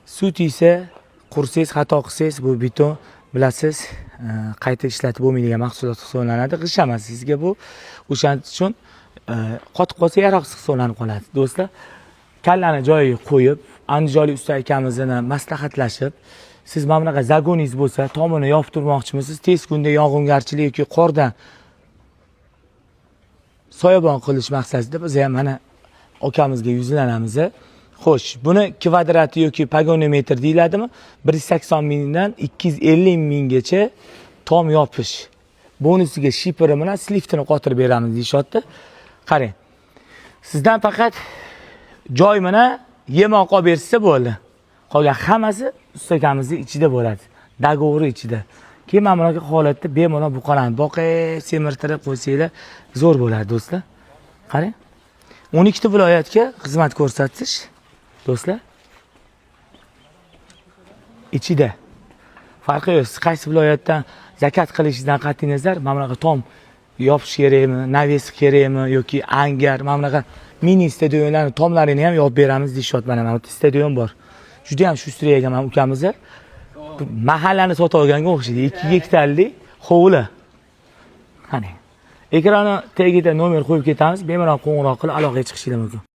Suv tegsa, qursangiz, xato qilsangiz, bu beton, bilasiz, qayta ishlatib bo'lmaydigan mahsulot hisoblanadi. G'isht emas sizga bu. O'shaning uchun qotib qolsa, yaroqsiz hisoblanib qoladi, do'stlar. Kallani joyiga qo'yib, andijonlik usta akamizni maslahatlashib, siz mana bunaqa загон ingiz bo'lsa, tomini yopib turmoqchimisiz, tez kunda yog'ingarchilik yoki qordan soyabon qilish maqsadida biz ham mana akamizga yuzlanamiz. Xo'sh, buni kvadrati yoki погонометр deyiladimi? 180 mingdan 250 minggacha tom yopish. Bonusiga shiperi bilan sliftini qotirib beramiz deyishyapti. Qarang. Sizdan faqat joy bilan yemoq olib bersa bo'ldi. Qolgan hammasi usta akamizni ichida bo'ladi. Договор i ichida. Keyin mana bunaqa holatda bemalol buqalarni boqib, semirtirib qo'ysanglar, zo'r bo'ladi, do'stlar. Qarang. 12 ta viloyatga xizmat ko'rsatish, do'stlar. Ichida. Farqi yo'q. Siz qaysi viloyatdan заказ qilishingizdan qat'iy nazar, mana bunaqa tom yopish kerakmi, навес kerakmi yoki angar, mana bunaqa mini stadionlarni tomlarini ham yopib beramiz deyishyapti. Mana bu stadion bor. Juda ham шустрый ekan mana ukamiz. Mahallani sotib olganga o'xshaydi. 2 gektarlik hovli. Qani. Ekrani tagida nomer qo'yib ketamiz. Bemalol qo'ng'iroq qilib aloqaga chiqishingiz mumkin.